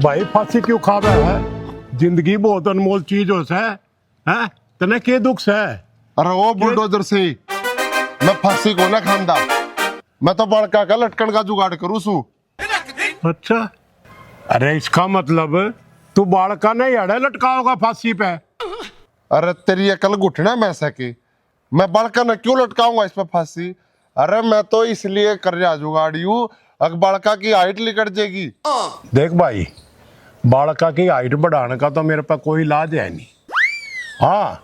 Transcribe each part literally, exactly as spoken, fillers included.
भाई, फांसी क्यों खावे है? जिंदगी बहुत अनमोल चीज हो सै, हैं? तने के दुख सै? अरे ओ बुलडोजर से, मैं फांसी को ना खांदा, मैं तो बालका का लटकण का जुगाड़ करूँ सू। अच्छा, अरे इसका मतलब तू बालका ने याड़े लटकाओगा फांसी पे? अरे तेरी अकल घुटना में सके, मैं बालका ने क्यों लटकाऊंगा इस पे फांसी? अरे मैं तो इसलिए कर रहा जुगाड़ यू, अक बालका की हाइट लिकट जाएगी। देख भाई, बालका की हाइट बढ़ाने का तो मेरे पे कोई इलाज है नहीं। हाँ,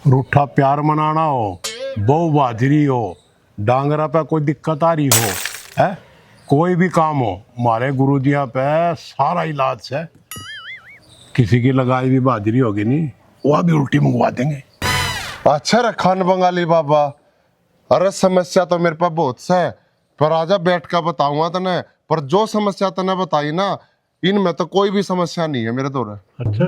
रूठा प्यार मनाना हो, बहू बहादुरी हो, डांगरा पे कोई दिक्कत आ रही हो, है, कोई भी काम हो, हमारे गुरुजियां पे सारा इलाज है। किसी की लगाई भी बहादुरी होगी नी, वह भी उल्टी मंगवा देंगे। अच्छा रे खान बंगाली बाबा, अरे समस्या तो मेरे पे बहुत से, पर आजा बैठ के बताऊंगा तने। पर जो समस्या तने बताई ना, इनमें तो कोई भी समस्या नहीं है मेरे धोरे। अच्छा,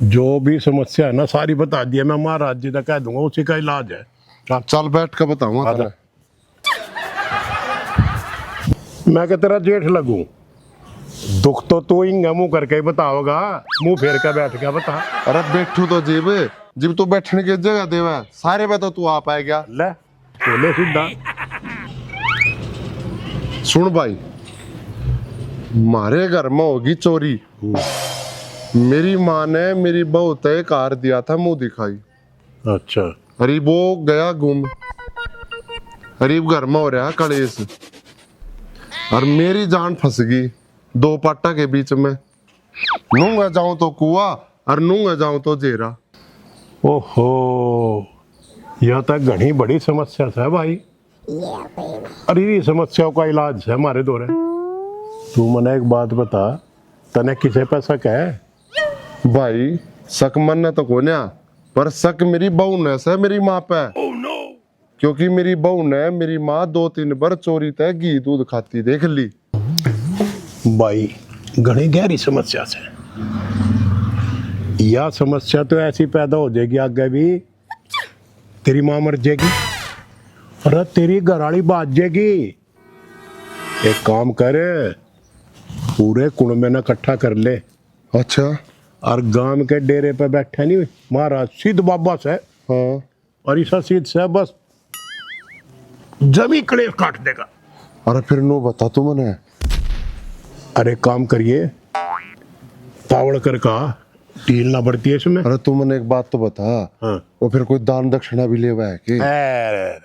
जो भी समस्या है ना, सारी बता दिया मैं, महाराज जी का कह दूंगा, उसी का इलाज है। चल, चल बैठ के बताऊंगा आजा। तने। मैं क्या तेरा जेठ लगूं? दुख तो तू इंगे मुंह करके ही बताओगा, मुंह फेर के बैठ के बता। अरे बैठू तो जीव, जिब तू बैठने की जगह देवे, सारे पे तो तू आप आ गया। ले, बोले सीधा। सुन भाई, मारे घर में होगी चोरी। मेरी माँ ने मेरी बहू ते एक हार दिया था मुंह दिखाई। अच्छा। अरे वो गया गुम। अरे घर में हो रहा कलेश। और मेरी जान फंस गई दो पाटा के बीच में। नूंगा जाऊं तो कुआ और नूंगा जाऊं तो जेरा। ओहो, यह तो घणी बड़ी समस्या है भाई। अरे ये समस्याओं का इलाज है हमारे धोरे। तू मने एक बात बता, तने किसे पे शक है? भाई, शक मन्ने तो कोन्या, पर शक मेरी बहू ने से मेरी माँ पे। क्योंकि मेरी बहू ने मेरी माँ दो तीन बार चोरी तै घी दूध खाती देख ली। भाई, घणी गहरी समस्या से। या समस्या तो ऐसी पैदा हो जाएगी आगे भी, तेरी माँ मर जाएगी, अरे तेरी घरवाली भाज जाएगी। एक काम कर, पूरे कुणबे ने इकट्ठा कर ले। अच्छा। और गांव के डेरे पे बैठा नहीं महाराज सिद्ध बाबा से। हाँ। और ईसा सीध से बस जमी कलेश काट देगा। अरे फिर नो बता तू मने। अरे काम करिए, तावड़ कर का ढील ना बढ़ती है इसमें। अरे तू मने एक बात तो बता। हाँ। वो फिर कोई दान दक्षिणा भी लेवा है के? अरे,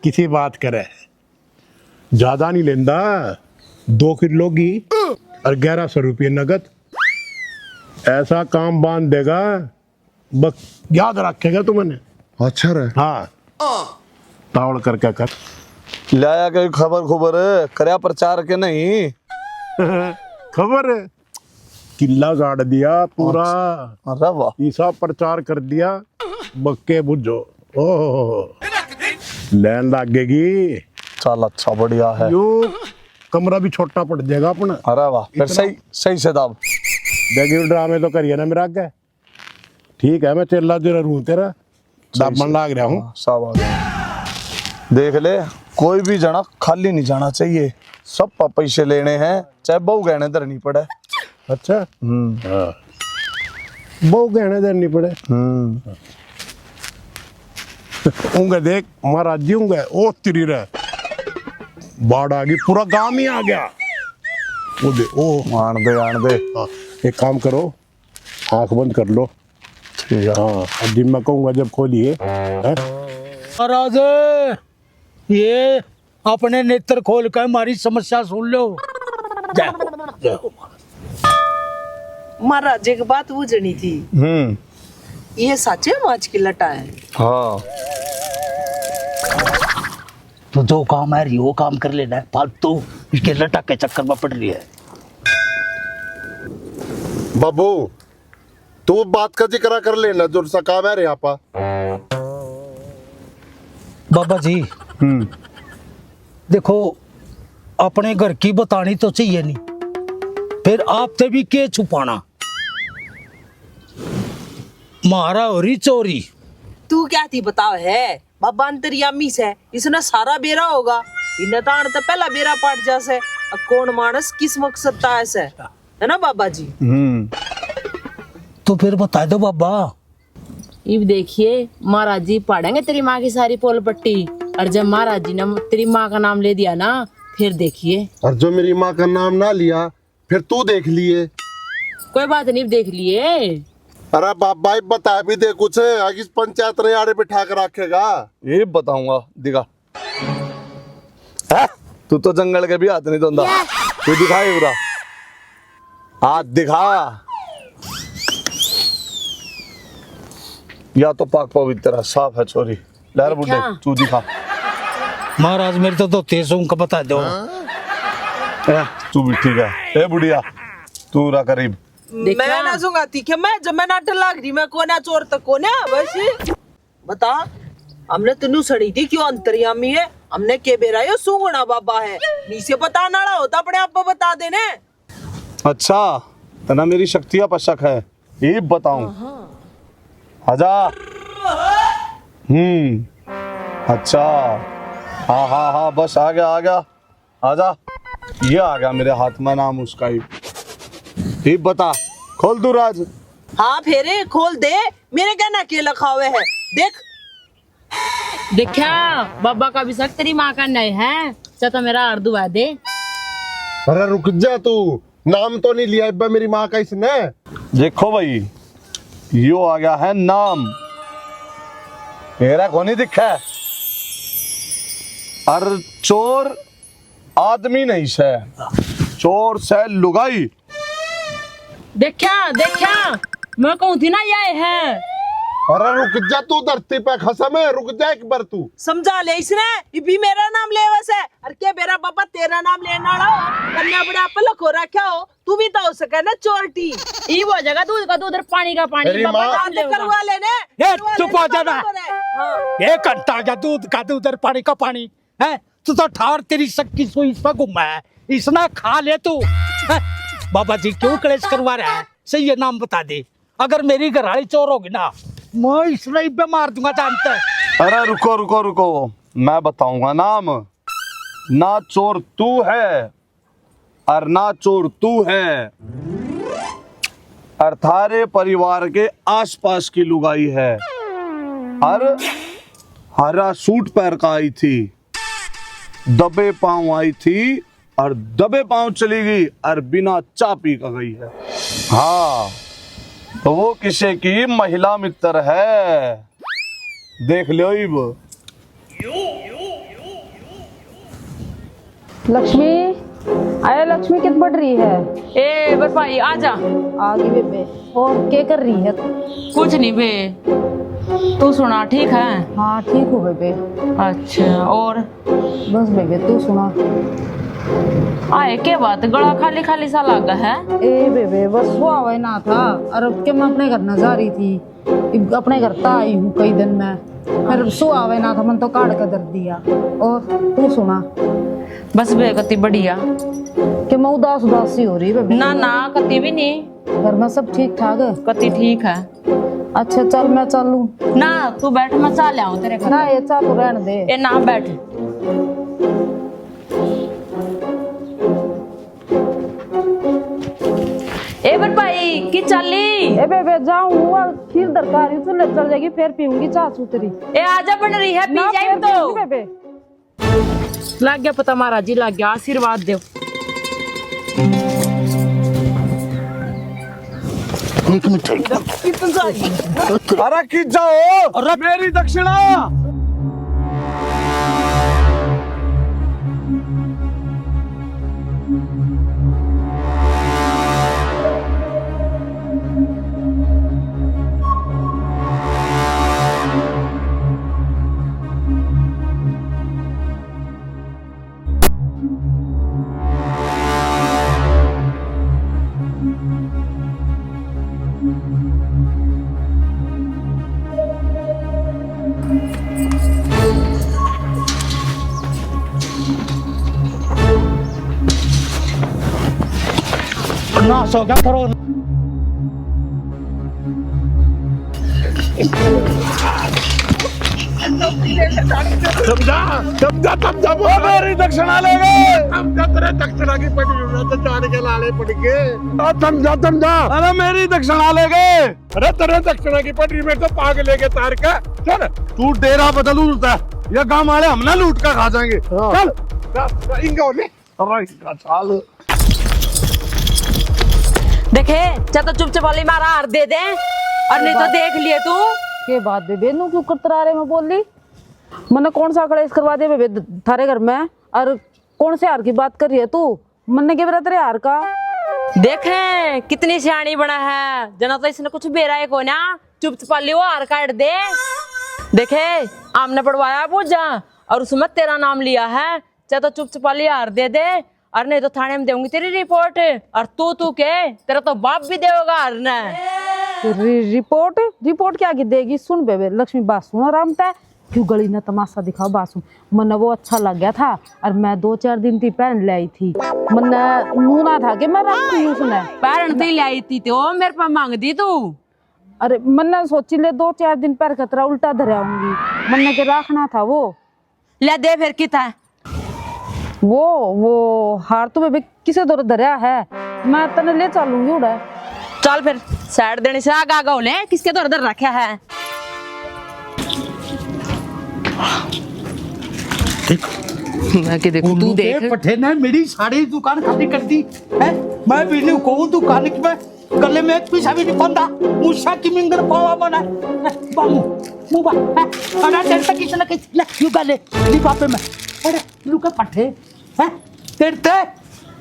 किसी बात करे, ज्यादा नहीं लेंदा, दो किलो घी और ग्यारह सौ रुपये नगद। ऐसा काम बांध देगा, बस याद रखेगा तू मने। अच्छा रे। हाँ। तावड़ करके कर। लाया कोई खबर, खबर करया प्रचार के नहीं? खबर? किला गाड़ दिया पूरा। अच्छा। अरे वाह। ईसा प्रचार कर दिया। बक्के बुझो। ओहो। लैन लागेगी। चल अच्छा, बढ़िया है। यो कमरा भी छोटा पड़ जाएगा अपना। अरे वाह, फिर इतना सही, सही से दाब। देखिए ड्रामे तो करिए ना मेरा आगे। ठीक है, मैं चेला जरा रूं तेरा, सही दाबन से। लाग रहा हूँ। हाँ, शाबाश। देख ले, कोई भी जना खाली नहीं जाना चाहिए, सब पा पैसे लेने हैं, चाहे बहू गहने धरनी पड़े। अच्छा। हम्म। हाँ। बहू गहने धरनी पड़े। हम्म। उंगे देख, महाराज जी उंगे, ओ तेरी रे, बाढ़ आ गई, पूरा गांव ही आ गया। वो दे, ओ। आन दे, आन दे। हाँ, एक काम करो, आंख बंद कर लो। ठीक है। हाँ, अब जिम में कहूंगा जब खोलिए, हैं? महाराज, ये अपने नेत्र खोल के हमारी समस्या सुन लो। जय हो, जय हो। महाराज, एक बात बूझनी थी। हम्म। ये साचे माच की लटा है? हाँ। तो जो काम है रही, वो काम कर लेना है, फालतू इसके लटा के चक्कर में पड़ रही है। बाबू, तू बात का जिक्र कर लेना, जो सा काम है रे आपा। बाबा जी, हम्म। देखो, अपने घर की बतानी तो चाहिए नहीं, फिर आपसे भी के छुपाना। म्हारा हो रही चोरी। तू क्या थी बताओ है? बाबा अंतर्यामी सै, इसने सारा बेरा होगा। इन्हें तो आने तो पहला बेरा पाट जा सै। अब कौन मानस किस मकसद का ऐसा है, है ना बाबा जी? हम्म। तो फिर बता दो बाबा। इब देखिए, महाराज जी पाड़ेंगे तेरी माँ की सारी पोल पट्टी, और जब महाराज जी ने तेरी माँ का नाम ले दिया ना, फिर देखिए। और जो मेरी माँ का नाम ना लिया, फिर तू देख लिए। कोई बात नहीं, देख लिए। अरे बाबा, इब बता भी दे कुछ, आगे इस पंचायत ने आड़े बिठा के रखेगा। ये बताऊंगा, दिखा। हैं? तू तो जंगल के भी हाथ नहीं धोंदा। तू दिखा ये पूरा। हाथ दिखा। या तो पाक पवित्र है, साफ है छोरी। लहर बुड्ढे, दिखा। तू दिखा। महाराज, मेरी तो धोती सूंघ के बता दो। ए, तू भी ठीक है। ए बुढ़िया, तू रहा करीब। दिखा। मैं ना सूंघा थी कि मैं, जब मैं नाटक लाग रही, मैं कोना चोर तक कोना, बस। बता, हमने तन्नू सड़ी थी क्यों अंतर्यामी है? हमने के बेरा यो सूंघना बाबा है, नीचे बताने वाला होता, अपने आप को बता देने। अच्छा, तना मेरी शक्तियां पर शक है, ये बताऊं? आजा। हम्म। अच्छा। हाँ, हाँ, हाँ, बस आ गया, आ गया। आजा। ये आ गया मेरे हाथ में नाम उसका ही। ये बता, खोल दूं राज? हाँ फेरे, खोल दे। मेरे कहना के लिखा हुआ है, देख। देखा, बाबा का भी शक तेरी माँ का नहीं है। चल तो मेरा हार दुआ दे। अरे रुक जा तू, नाम तो नहीं लिया इब्बा मेरी माँ का इसने। देखो भाई, यो आ गया है नाम, मेरा को नहीं दिखा। और चोर आदमी नहीं से, चोर से लुगाई। देखा, देखा, मैं कहूँ थी ना, ये है। अरे रुक जा तू, धरती पे खसम है, रुक जा एक बार तू। समझा ले इसने, ये भी मेरा नाम लेवे से। अरे के बेरा बाबा तेरा नाम लेने वाला हो, कन्या बड़ा पलक हो रखा हो, तू भी तो हो सके ना चोरटी। ई हो जाएगा दूध का दूध और पानी का पानी, अरे बाबा माँ। नाम बात लेगा। करवा लेने, ए, करवा चुप लेने हो जा ना। बाबा को रे। हाँ। एक घंटा हो गया, दूध का दूध और पानी का पानी। हैं? तू तो ठार तेरी सक्की सुई पे घूमा है, इसना खा ले तू। हैं? बाबा जी क्यों कलेश करवा रहा है? सही है, नाम बता दे। अगर मेरी घरवाली चोर होगी ना, मैं इसने इब्बे मार दूंगा जानता है। अरे रुको, रुको, रुको, मैं बताऊंगा नाम। ना चोर तू है, और ना चोर तू है, और थारे परिवार के आसपास की लुगाई है, और हरा सूट पहन कर आई थी, दबे पांव आई थी और दबे पांव चली गई और बिना चाय पी कर गई है। हाँ, तो वो किसे की महिला मित्र है, देख लो इब। लक्ष्मी, अरे लक्ष्मी कित पढ़ रही है? ए, बरपाई, आ जा। आ गई बेबे। और क्या कर रही है तू? कुछ नहीं बे, तू सुना, ठीक है? हाँ, ठीक हूँ बेबे। अच्छा, और? बस बेबे, तू सुना। आए, क्या बात, गला खाली खाली सा लागा है? ए बेबे, बस वो आवे ना था, और अब के मैं अपने घर ना जा रही थी। इब अपने घर तो आई हूँ कई दिन में, फिर सु आवे ना था, मन तो काढ़ के धर दिया। और तू सुना? बस बे, कति बढ़िया। कि मैं उदास उदास सी हो रही बेबे? ना ना, कति भी नहीं। घर में सब ठीक ठाक है? कति ठीक है। अच्छा चल, मैं चलूं। ना, तू बैठ, मैं चाय ले आऊं तेरे घर। ना, ये चाय तो रहने दे। ए ना, बैठ। ए बरपाई, की चाली? ए बेबे, जाऊं, वो खीर दरकारी चूल्हे चल जाएगी, फिर पीऊंगी चाय सूतरी। ए आजा, बन रही है, पी ना, जाए फिर तो। पीऊंगी बेबे। लग गया पता महाराज जी, लग गया, आशीर्वाद दो। एक मिनट। अरे की जाओ, अरे मेरी दक्षिणा। नाश हो गया करो। समझा, समझा, समझा, बोल। ओ, मेरी दक्षिणा ले गए। समझा, तेरे दक्षिणा की पड़ी हुई है, तो जान के लाले पड़ गए। आ, समझा, समझा। अरे, मेरी दक्षिणा ले गए। अरे, तेरे दक्षिणा की पड़ी में तो पाग लेके तार का। चल। तू डेरा बदल उड़ता है। ये गांव वाले हमने लूट कर खा जाएंगे। हाँ। चल। जा, जा, इंगा ले। अरे, इसका चाल। देखे, चाहे तो चुपचाप वाली मारा हार दे दे, और नहीं तो देख लिए तू। के बात बेबे, नू क्यों करतरा रे? मैं बोली, मन्ने कौन सा कलेश करवा दिया बेबे थारे घर में? और कौन से हार की बात कर रही है तू? मन्ने के बेरा तेरे हार का? देखे, कितनी सियाणी बना है, जना तो इसने कुछ बेरा ही कोना, चुपचाप वाली वो हार काट दे। देखे, आमने पड़वाया बोझा और उसमें तेरा नाम लिया है, चाहे तो चुपचाप वाली हार दे दे, और नहीं तो थाने में देऊंगी तेरी रिपोर्ट। और तू, तू के, तेरा तो बाप भी देगा हार ने। रि-, रिपोर्ट? रिपोर्ट क्या की देगी? सुन बेबे, लक्ष्मी, बात सुन आराम तै। क्यों गली ने तमाशा दिखाओ? बात सुन, मन्ने वो अच्छा लग गया था और मैं दो चार दिन ती पहन ले आई थी। मन्ने नूना था कि मैं रख दूं उसने। पहन ती ले आई थी तो मेरे पे मांग दी तू। अरे, मन्ने सोची ले दो चार दिन पहन के तेरा उल्टा धर आऊंगी। मन्ने के रखना था वो। ले दे फिर, कित है? वो, वो हार तो बेबे किसे दौर धरया है, मैं तने ले चलूंगी उड़े। चल फिर, साइड देने से आगा आगा हो ले, किसके दौर धर रखा है? देख। मैं के देखूं, तू उल्लू के देख। पट्ठे ने मेरी सारी दुकान खाली कर दी है। मैं भी नहीं कहूँ दुकान की, मैं गले में एक पैसा भी नहीं पांदा। मूसा की मिंगर पावा मना। बाबू, मुबा, अरे तेरे तक किसने कही, ले, यू गले, लिफाफे में। अरे, लुका पट्ठे, हैं? तेरे ते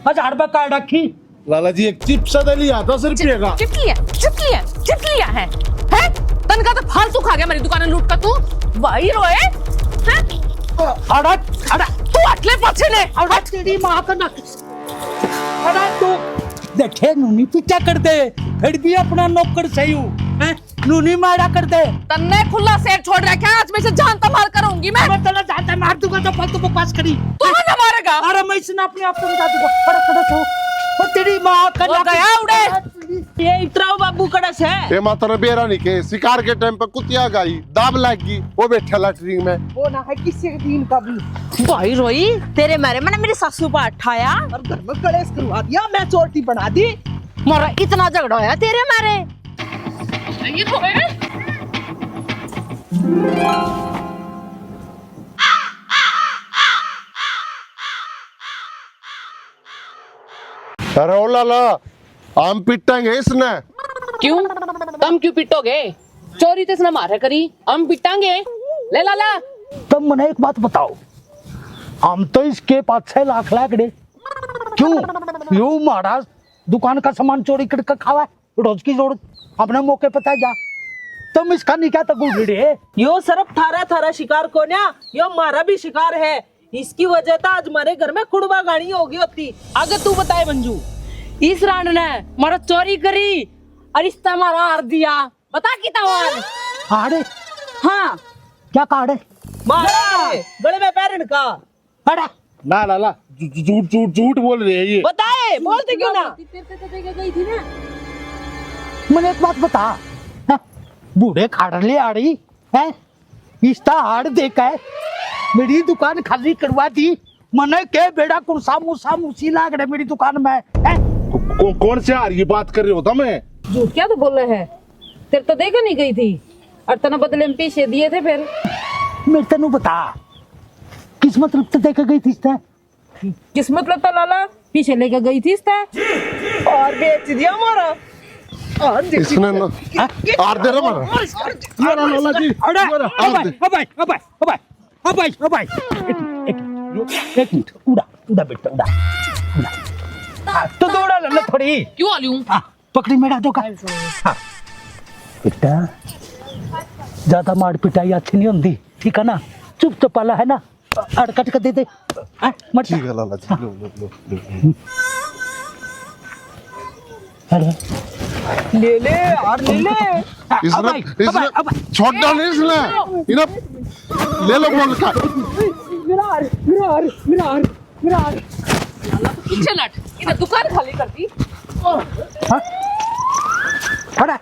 हजार रुपए काट रखी। लाला जी, एक चिप्स दे लिया, दस रुपये का। चिप लिया, चिप लिया, चिप लिया है। हैं? तन का तो फालतू खा गया मेरी दुकान लूट का तू। भाई रोए, हैं? अड़ा, अड़ा। तू हटले पाछे ने। अड़ा, तेरी माँ का ना। अरे तू देखे, नूनी पीटा कर दे, फिर भी अपना नौकर सही हूँ, हैं? नूनी मारा कर दे। तन्ने खुला शेर छोड़ रखा है, आज मैं इसे जान तो मार करूंगी मैं। मैं तेरा जान तो मार दूंगा, तो फालतू बकवास करी। तू ना मारेगा। अरे मैं इसने अपने आप को बता दूंगा। अरे कड़स हो, ओ तेरी माँ का वो नाक गया उड़े। ये इतराओ बाबू कड़स है। ये माता ने बेरा नहीं के, शिकार के टाइम पे कुतिया गाई, दाब लाग गई, वो बैठा लैटरिन में। वो ना है किसी के दीन का भी। भाई रोई, तेरे मारे मैंने मेरी सासू पर ठाया। और घर में कलेश करवा दिया, मैं चोरटी बना दी। मारा इतना झगड़ा होया तेरे मारे। ये तो है। अरे ओ लाला, हम पिटांगे इसने। क्यों? तम क्यों पिटोगे? चोरी तो इसने मारे करी, हम पिटांगे। ले लाला। तम मने एक बात बताओ, हम तो इसके पाछे लाख लाख डे। क्यों? यो मारा दुकान का सामान चोरी करके खावा है, रोज की रोज अपने मौके पे था जा। तम इसका नहीं क्या तक उड़े? यो सिर्फ थारा, थारा शिकार कोन्या, यो मारा भी शिकार है। इसकी वजह तो आज हमारे घर में कुड़वा गाणी होगी होती। आगे तू बताए मंजू, इस रांड ने मारा चोरी करी और इसने मारा हार दिया। बता कितना हार? हार? हाँ। क्या कार्ड है? मारा गले में पैरन का। अरे ना लाला, झू-, झू-, झूठ, झूठ, झूठ बोल रहे हैं ये। बताए, बोलते क्यों ना? तेरे से तो देके गई थी ना। मैंने एक बात बता, हाँ, बूढ़े खाड़ ले आ रही है, इसका हाड़ देखा है, मेरी दुकान खाली करवा दी। मने के बेड़ा कुर्सा मूसा मूसी लाग रहे मेरी दुकान में, हैं? को-, को-, कौन से हार की बात कर रहे हो तुम? झूठ क्या तो बोले है, तेरे तो देके नहीं गई थी, और तने बदले में पैसे दिए थे फिर। मेरे तनु बता, किस मतलब तो देके गई थी इसने? किस मतलब तो लाला, पीछे लेके गई थी इसने। और बेच दिया हमारा। और दे इसने ना, हाँ? और दे रहा हमारा। और, और, ये रहा लाला जी, अरे, ये रहा, ओ और भाई, दे। ओ भाई, ओ भाई, ओ भाई, ओ भाई, ओ भाई। एक मिनट, एक मिनट, एक मिनट, उड़ा, उड़ा बेटा, उड़ा, उड़ा। हाँ, तो दौड़ा ले थोड़ी। क्यों आ लूं? हाँ, पकड़ी मेरा धोखा। हाँ। बेटा, ज्यादा मार पिटाई अच्छी नहीं होती, ठीक है ना? चुप तो पाला है ना, अड़कट के दे दे। हाँ, मत ठीक है लाला जी, लो, लो, लो, लो। अरे। ले ले यार, ले ले। इसने, अबे, इसने अबे, अबे। छोड़ डाल इसने। इन्हें ले लो बोल का। मेरा हार, मेरा हार, मेरा हार, मेरा हार। पीछे लट, इधर दुकान खाली कर दी। हाँ? अरे,